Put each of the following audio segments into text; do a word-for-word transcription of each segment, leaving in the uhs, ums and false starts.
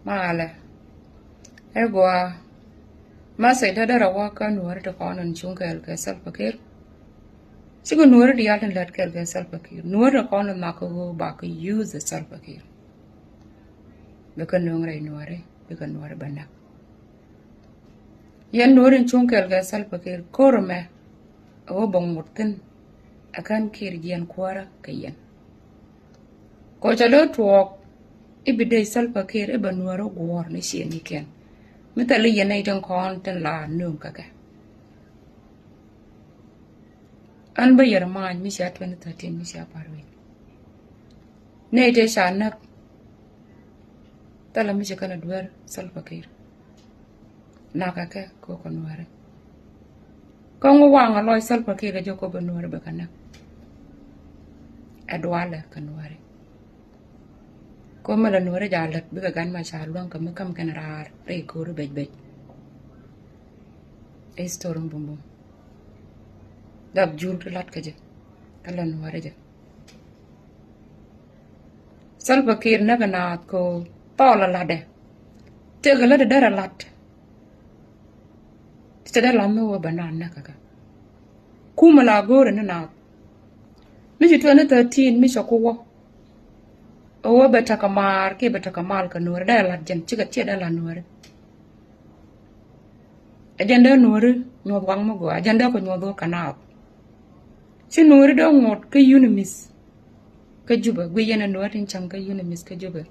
Malɛ. Ɛ gɔaa. Message dädärä wä kä nuɔ̱ɔ̱ri ti kɔn in cuŋ kɛɛl kɛ Salva Kiir. Cikɛ nuɔ̱ɔ̱ri diaal tin lät kɛɛl kɛ Salva Kiir. Nuɔ̱ɔ̱ri ti kɔn in nhɔakä ɣöö bakɛ use Salva Kiir. Bikɛ nööŋ rɛy nuɔ̱ɔ̱ri, bikɛ nuɔ̱ɔ̱ri bɛ näk. Yɛn nuɔ̱ɔ̱ri in cuŋ kɛɛl kɛ Salva Kiir ko̱r ɛmɛ, ɛ wä bä ŋot thi̱n, ɛ kän Kiir jiɛn kuäärä kɛ yɛn. Kɛ ɣöö cɛ lo̱ tuɔɔk i̱ bi dee Salva Kiir i̱ bɛ nuɔ̱ɔ̱ri guɔ̱ɔ̱r ni ciëŋnikiɛn. Mi thil i̱ yɛn nɛy tin kɔn tin la nööŋ kä kɛ. Ɣän bä yɛr ma̱a̱ny mi cia twenty thirteen mi cia pa̱r wec. Nɛy tëë ca näk. Thilɛ mi ci kɛn a dueer Salva Kiir. Nakä kɛ kɛ ɣöö kɛ nuääri. Kä ŋu waŋ a lɔc Salva Kiir kɛ jɛ kɛ ɣöö bɛ nuääri bɛ kɛ näk. Ɛ dualɛ kɛ nuääri. Kɛ ɣöö mi la nuääri jɛ a lät bikɛ gan ma ca luäŋ kɛ mi käm kɛn raar rɛy ko̱ri bec bec. Ɛ history bumbum. Gap jur ti lat kä jɛ. Kä la nuääri jɛ. Salva Kiir näk naath kɛ ɣöö thɔɔl a latdɛ. Tëëkɛ lätdɛ derɛ lat. Ti te dee lat mi wä bɛ naath näk kä kɛ. Kumɛ la go̱o̱rɛ ni naath. Mi ci twenty thirteen mi cɛ ku wä. Ɛ wä bɛ tekɛ maar kiɛ bɛ tekɛ mal kɛ nuääri dee lat jɛn cikɛ tiɛ dee lat nuääri. Ɛ jɛn dee nuääri nyuɔth waŋ mi gɔaa, ɛ jɛn dee kɛ nyuɔth wä kɛ naath. Ci nuääri dee ŋot kä UNMISS kä Jubɛ, guic yɛn ɛ nuääri tin cäŋ kä UNMISS kä Jubɛ.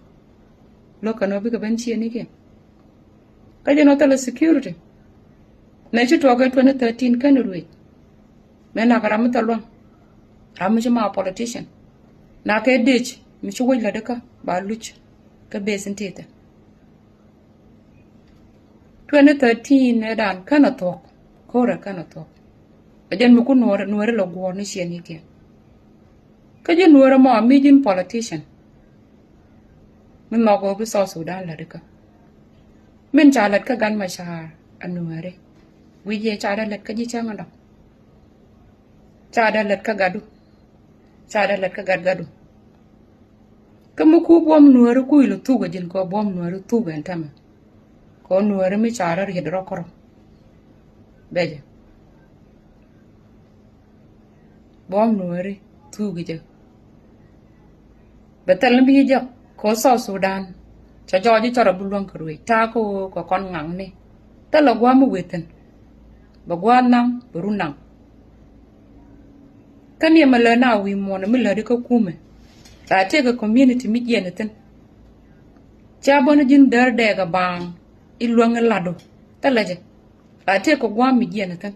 Lo̱k kɛ nuääri bikɛ ben ciëŋnikiɛn. Kä jɛn ɔ thilɛ security. Nɛ ci tuɔɔk ɛ twenty thirteen kɛn ruëc. Mëë nak ram mi thil luäŋ. Ram mi ci ma politician. Nak kɛ dec mi ci wec lätdä kä ba luc. Kä base in tithin. Twenty thirteen ɛ dan kän a thuɔ̱k. Ko̱rɛ kän a thuɔ̱k. Ɛ jɛn mi ku nuɔɔri, nuɔɔri la guɔ̱ɔ̱r ni ciëŋnikiɛn. Kä ji̱ nuɔɔri mɔ mi ji̱n politician. Mi nhɔk ɣöö bi South Sudan lätdä kä. Min ca lät kä Gan Machar a nuääri. Wi̱c yɛ ca dee lät kä ji̱ cäŋ a dɔ̱ŋ. Ca dee lät kä gatdu. Ca dee lät kä gat gatdu. Kä mi ku buɔ̱m nuääri ku ilɛ thuk a ji̱n kɛ buɔ̱m nuääri thuk ɛn tämɛ. Kɛ nuääri mi ca rɔ riet rɔ kɔrɔ. Bɛ jɛ. Buɔ̱m nuääri thuk jɛ. Bɛ thil ni bi jɛ kɛ South Sudan. Cɛ jɔɔc cɔrɔ bi luäŋ kɛ ruëc ta̱a̱ kɛ ɣöö kɛ kɔn ŋaŋni. Thilɛ gua̱a̱ mi wëë thi̱n. Bɛ gua̱a̱ naŋ bɛ run naŋ. Kä ni ɛmɛ lät na wi̱i̱ muɔ̱ɔ̱n mi lätdi kä kumɛ. La tëëkɛ community mi jiɛn thi̱n. Ca bä ni ji̱n däär dɛɛk ɛ baaŋ i̱ luäŋ i̱ latdu. Thilɛ jɛ. La tëëkɛ gua̱a̱ mi jiɛn thi̱n.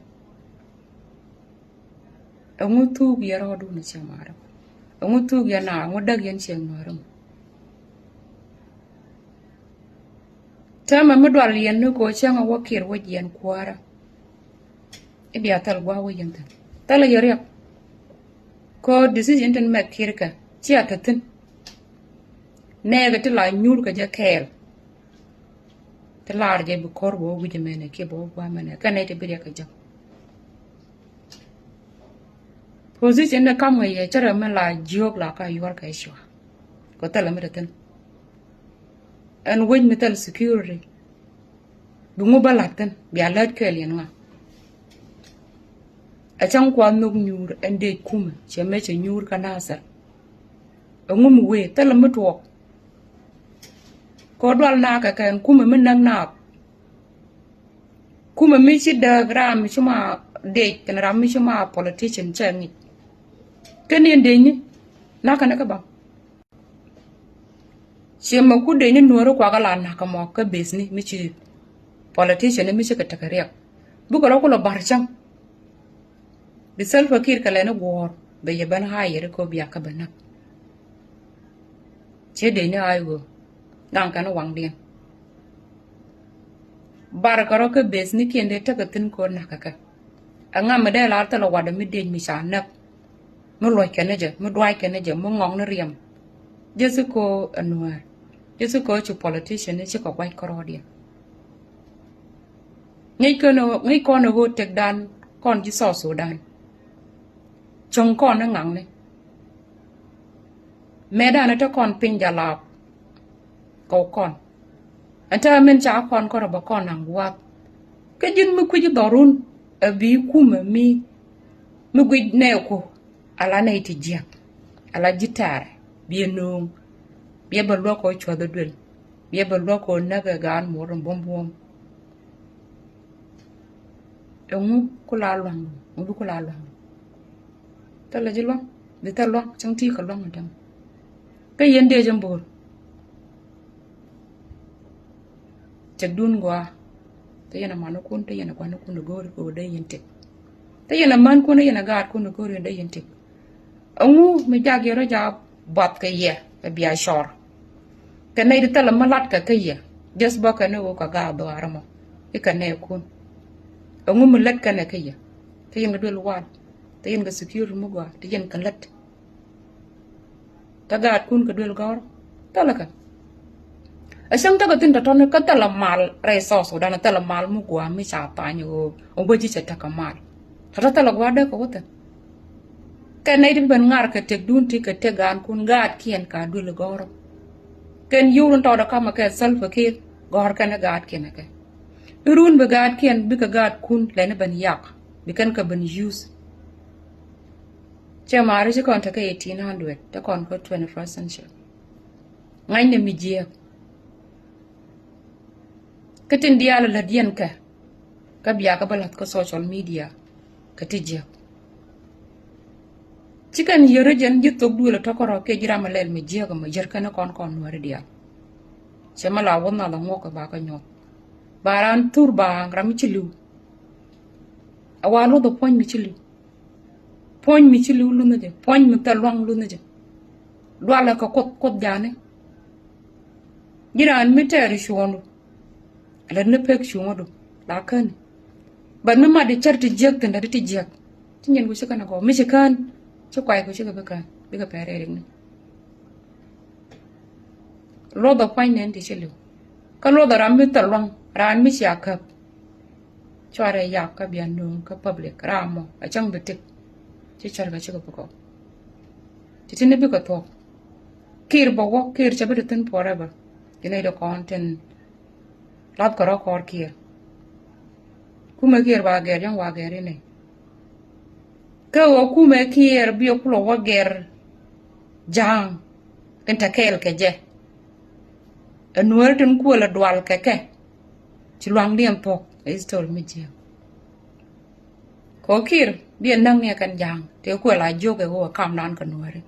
Ɛŋu thuk yɛ rɔɔdu ni cɛ maarä. Ɛŋu thuk yɛ na ɛŋu däk yɛn cɛ ŋuäärä. Täämɛ mi dual yɛn ni kɛ ɣöö cäŋ a wä Kiir wä jiɛn kuäärä. I̱ bia thil gua̱a̱ wä yɛn thi̱n thilɛ yɛ riɛk. Kɛ ɣöö decision tin mɛk Kiir kɛ ci a te thi̱n. Nɛɛkɛ ti la nyuur kɛ jɛ kɛɛl. Ti lar jɛ bi kɔr bɛ wä wi̱c ɛmɛnɛ kiɛ bɛ wä gua̱a̱ mɛnɛ kɛ nɛy ti bi riɛk kɛ jɛ. Position ni kam ŋäc yɛ cärɛ mi la jiök la ka yuɔr kɛ cua. Kɛ thilɛ mi te thi̱n. Ɛn wec mi thil security. Bi ŋu bä la̱t thi̱n bia lät kɛɛl yɛn ŋa. Ɛ cäŋ kuath nhök nyuur ɛn dec kumɛ cɛ mɛ cɛ nyuur kä Nasir. Ɛŋu mi wee thilɛ mi tuɔɔk. Kɛ dual nakä kɛn kumɛ mi näk naap. Kumɛ mi ci dääk ram mi ci ma dec kɛn ram mi ci ma politician cɛ ŋic. Kɛn in decni nakä ni kä baŋ. Ciɛ mɛ ku decni nuɔri kuakä la nakä mɔ kä bethni mi ci politician mi ci kɛ tekɛ riɛk. Bikɛ rɔ kulɛ bar cäŋ. Bi Salva Kiir kɛ lɛni guɔ̱ɔ̱r bɛ yɛ ben hire kɛ biakä bɛ näk. Ciɛ dee ni a i̱ ɣöö gaŋ kɛn waŋdiɛn. Bar kɛ rɔ kä bethnikiɛn dee tekɛ thi̱n kɛ ɣöö nakä kɛ. Ɛŋa mi dee lar thilɛ watdɛ mi dec mi ca näk. Mi luɔc kɛn ni jɛ mi duac kɛn ni jɛ mi ŋɔk ni riɛm. Jɛ thi kɛ ɣöö ɛ nuäär. Jɛ thi kɛ ɣöö ci politician ni cikɛ gua̱c kärɔɔdiɛn. Ŋi̱c kɔn ɛ ɣöö tëkdan kɔn ji̱ South Sudan. Cäŋ kɔn ni ŋaŋni. Mëëdan ɛ te kɔn piny jalap. Kɛ wä kɔn. Ɛn täämɛ min ca kɔn kɔrɛ bä kɔn naŋ gua̱a̱th. Kä ji̱n mi kui̱ci dhɔrun ɛ bi kumɛ mi, mi guic nɛɛku, ala nɛy ti jiäk, ala ji̱ tɛ̈rɛ, biɛ nööŋ, biɛ bɛ luäk kɛ cuäth ɛ duël, biɛ bɛ luäk kɛ näk ɛ gaan muɔr in buɔ̱m buɔ̱m. Ɛŋu ku la luaŋ, ɛŋu bi ku la luaŋ? Thilɛ ji̱ luaŋ, bi thil luaŋ, cäŋ ti kɛ luaŋ in tämɛ. Kä yɛn dee jɛ bo̱o̱r. Tëkdun gɔaa. Te yɛn a mankun, te yɛn a gua̱nkun a go̱o̱ri kɛ ɣöö dee yɛn tëk. Te yɛn a mankun, te yɛn a gaatkun a go̱o̱ri dee yɛn tëk. Ɛŋu mi jak yɛ rɔ jak buath kɛ yɛ kɛ bia cɔr? Kɛ nɛy ti thilɛ mi latkɛ kä yɛ, just bä kɛn ni ɣöö kɛ gaat dhɔaar ɛmɔ i̱ kɛ nɛɛkun. Ɛŋu mi lät kɛnɛ kä yɛ? Te yɛn kɛ duel wal, te yɛn kɛ security mi gɔaa, te yɛn kɛ lät. Te gaatkun kɛ duel gɔ̱rä. Thilɛ kɛ. Ɛ cäŋ tekɛ thi̱n tɔ̱tɔ̱ni kä thilɛ mal rɛy South Sudan, thilɛ mal mi gua̱a̱ mi ca tha̱a̱ny ɣöö ŋuäci cɛ tekɛ mal. Tɔ̱tɔ̱ thilɛ gua̱a̱ dee kɛ wä thi̱n. Kɛ nɛy ti ben ŋa̱r kɛ tëkdun ti kɛ tëk gaatkun, gaatkiɛn ka duel gɔ̱rä. Kɛn yio̱w run tɔɔdɛ kamɛ kɛ Salva Kiir gɔ̱r kɛn gaatkiɛn kɛ. Irun bi gaatkiɛn bikɛ gaatkun lɛni ben yak, bi kɛn kɛ ben use. Cɛ maari ci kɔn tekɛ eighteen hundred, te kɔn kä twenty-first century. Ŋa̱cnɛ mi jiääk. Kä tin diaal lät yɛn kɛ, kä bia kɛ bä la̱th kä social media kɛ ti jiääk. Ci kɛn yeri jɛn ji̱ thok duël tɔ̱ kärɔ̱ kiɛ ji̱ ram a lɛl mi jiääk ɛmɔ, yɛr kɛn kɔn kɔn Nuääri diaal. Cɛ mi la wuɔth nath a ŋuɔk kɛ ba kä nyuɔth. Ba raan thur ba ram mi ci li̱w. A wa luɔth a puɔ̱ny mi ci li̱w. Puɔ̱ny mi ci li̱w lunh jɛ, puɔ̱ny mi thil luaŋ lunh jɛ. Dualɛ kɛ Kuoth, Kuoth ja̱a̱ni. Ji̱ raan mi tɛɛr cuɔ̱ɔ̱ŋdu, lät ni pek cuɔ̱ɔ̱ŋdu la käni. But mi mat di cär ti jiäk thi̱n, lät ti jiäk. Ci nyin ku ci kɛn a gɔw mi ci kään, ci kuay ku ci kɛ bi kään, bikɛ pɛr rɛy rikni. Luɔth a pua̱ny nɛn ti ci li̱w. Kä luɔth a ram mi thil luaŋ, raan mi cia käp. Cuarɛ yak kä bia nööŋ kä public, ram mɔ a cäŋ bi tik. Ci cär kɛ cikɛ bi kɔk. Ti ti ni bikɛ thuɔ̱k. Kiir bä wä, Kiir cɛ bi ti thi̱n forever. Ti nɛy ti kɔn tin lath kɛ rɔ kɔr Kiir. Kumɛ Kiir ba gɛr, yɔ̱ŋ wa gɛr inɛ. Kä ɣöö kumɛ Kiir biɛ kulɔ wä gɛr ja̱a̱ŋ. Tin te kɛɛl kɛ jɛ. Ɛ Nuääri tin kuël ɛ dual kɛ kɛ. Ci luaŋdiɛn thuɔ̱k ɛ history mi jiääk. Kɛ ɣöö Kiir biɛ näk ni ɛ kɛn ja̱a̱ŋ tëë kuël a jiök ɛ ɣöö ɛ kamdan kɛ Nuääri.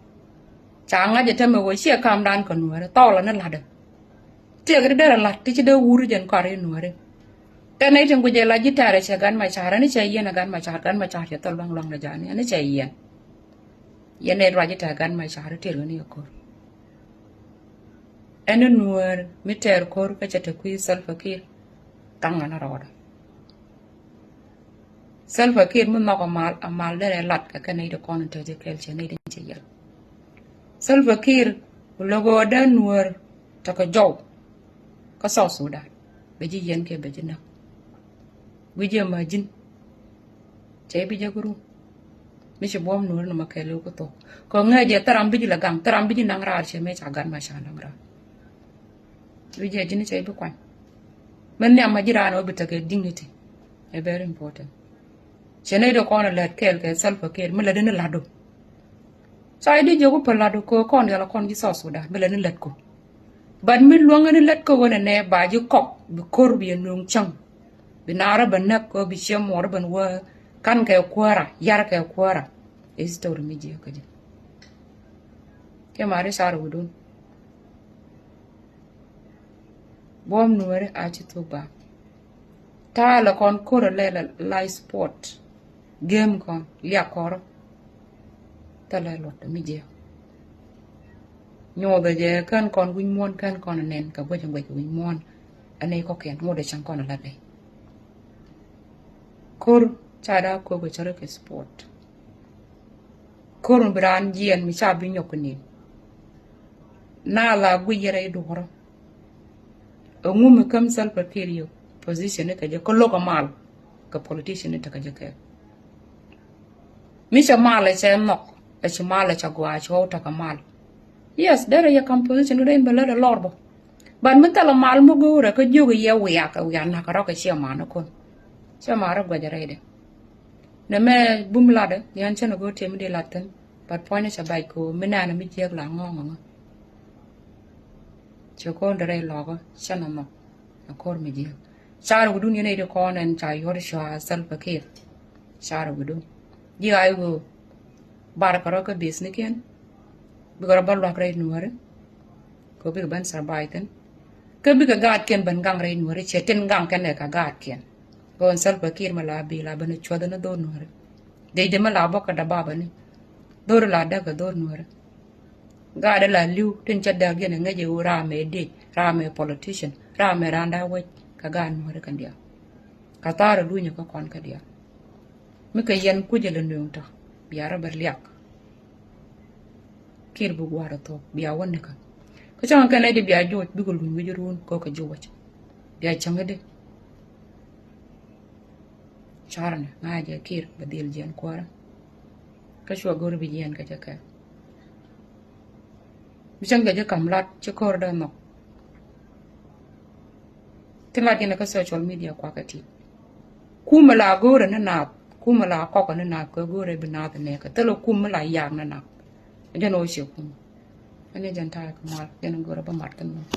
Ca ŋa̱c ɛ tämɛ ɣöö ciɛ kamdan kɛ Nuääri, thɔɔlɛ ni la̱tdɛ. Tiɛɛk ti derɛ la̱t ti ci dee wur jɛn kɔaar i̱ Nuääri. Kɛ nɛy tin guic ɛ la ji̱ tɛ̈rɛ cɛ Gat Macar, ɛn cɛ yiɛn ɛ Gat Macar, Gat Macar cɛ thil luaŋ luaŋdɛ ja̱a̱ni, ɛn cɛ yiɛn. Yɛn nɛy ruac ji̱ tɛ̈r Gat Macar tëër ɣän i̱ ɛ ko̱r. Ɛn i̱ Nuäär mi tɛɛr ko̱r kä cɛ te kui̱ Salva Kiir. Kaŋ ɣän rɔɔdɛ. Salva Kiir mi nhɔk a mal, a mal derɛ lat kɛ kɛ nɛy ti kɔn in te ti kɛl cɛ nɛy ti cɛ yɛl. Salva Kiir ku lo̱k ɣöö dee Nuäär tekɛ jɔw kä South Sudan. Bɛ ji̱ yiɛn kɛ bɛ ji̱ näk. Wi̱c jɛ ma ji̱n. Cɛ bi jɛ kɛ rum. Mi ci buɔ̱m Nuäär ni ma kɛɛliw kä thok. Kɛ ŋäc jɛ thil ram bi ji̱ la gaŋ, thil ram bi ji̱ naŋ raar cɛ mëë ca Gat Macar naŋ raar. Wi̱c jɛ ji̱n cɛ bi kuany. Mɛn nhiam ma ji̱ raan ɔ bi tekɛ dignity. Ɛ very important. Cɛ nɛy ti kɔn ɛ lät kɛɛl kɛ Salva Kiir mi lät ni latdu. Ca i̱ di jiök i̱ pä latdu kɛ kɔn dial kɔn ji̱ South Sudan mi lät ni lätku. But mi luäŋä ni lätku ɣän ɛ nɛ ba ji̱ kɔk bi ko̱r bi ɛ nööŋ cäŋ. Bi naarä ben näk kä bi ciɛ muɔɔr ben wä ka̱n kɛ kuäärä, yar kɛ kuäärä. Ɛ history mi jiäk kä jɛ. Kɛ mari car wi̱dun. Buɔ̱m Nuääri a ci thuk ba. Ta̱a̱ lɛ kɔn ko̱r lɛ la, la sport. Game kɔn liak kɔrɔ. Thilɛ luɔt mi jiɛ. Nyothɛ jɛ kän kɔn wi̱ny muɔ̱ɔ̱n, kän kɔn nɛn kɛ guäc guäc wi̱ny muɔ̱ɔ̱n. Ɛn i̱ kɔkiɛn ŋot ɛ cäŋ kɔn lat dɛ. Ko̱r ca da̱a̱ ko̱r kɛ cärä kɛ sport. Ko̱r mi bi raan jiɛn mi ca bi nyɔk kɛ ni̱n. Na la guic yɛrɛ i̱ duɔ̱rä. Ɛŋu mi käm Salva Kiir yɛ position ni kɛ jɛ kä lo̱k a mal kɛ politician ni tekɛ jɛ kɛ. Mi cɛ mal ɛ cɛ nhɔk, ɛ ci mal ɛ cɛ gɔaa, cɛ wä tekɛ mal. Yes, derɛ yɛ kam position ni dee in bɛ lät ɛ lɔr bä. But mi thilɛ mal mi go̱o̱rɛ kä jiök i̱ yɛ wiak kɛ wiak nakä rɔ kɛ ciɛ man ikun. Ciɛ man rɔ guɛc rɛydɛ. Nɛ mɛ bum latdɛ ni an cɛn a go̱o̱r tiɛ mi di lat thin. But puɔ̱nyni cɛ bac ko̱o̱ mi nɛɛnɛ mi jiäk la ŋɔ̱ɔ̱ŋ ŋɔ. Cɛ ko̱o̱n dɛ rɛy lɔkä cɛn a nhɔk. A ko̱r mi jiäk. Car wudun yɛn a iti kɔn ɛn ca yuɔr cua Salva Kiir. Car wudun. Ji̱ a i̱ ɣöö bar kɛ rɔ kä business kiɛn. Bikɛ rɔ bä luak rɛy nuɔ̱ɔ̱ri. Kɛ bikɛ ben survive thin. Kä bikɛ gaatkiɛn ben gaŋ rɛy nuɔ̱ɔ̱ri cɛ tin gaŋ kɛn ɛ kɛ gaatkiɛn. Kɛ ɣän Salva Kiir mi la bil a ben cuɔth ni dho̱r nuɔ̱ɔ̱ri. Dee dee mi la bä kɛ dababa ni. Dho̱r la däk kɛ dho̱r nuɔ̱ɔ̱ri. Gaat la li̱w tin cä däk jɛn ɛ ŋäc ɛ ɣöö ram ɛ dec, ram ɛ politician, ram ɛ randa wec kɛ gaat nuɔ̱ɔ̱ri kɛn diaal. Kɛ thaar ɛ lunyɛ kä kɔn kä diaal. Mi kɛ yɛn kucä lɛ nööŋ tɔ bia rɔ bɛ liak. Kiir bi gua̱a̱r ɛ thuɔ̱k bia wä nikä. Kä cäŋ kɛn ɛ di bia joc bikɛ luny wi̱c ruun kɛ kɛ ji̱ wec. Bia cäŋ ɛ di. Carnɛ ŋa̱cɛ Kiir bɛ dhil jiɛn kuäärä. Kä cua go̱r bi jiɛn kɛ jɛ kɛ. Bi cäŋ kɛ jɛ kam lat ci ko̱r dee nhɔk. Ti lat yɛn kä social media kuakä ti. Kumɛ la go̱rɛ ni naath, kumɛ la kɔkɛ ni naath kɛ go̱rɛ bi naath nɛɛkɛ thilɛ kumɛ la yak ni naath. Jɛn ɣöö ciɛ kumɛ. Ɛn ni jɛn ta̱a̱ kɛ mal jɛn go̱rɛ bä mat kɛ nhɔk.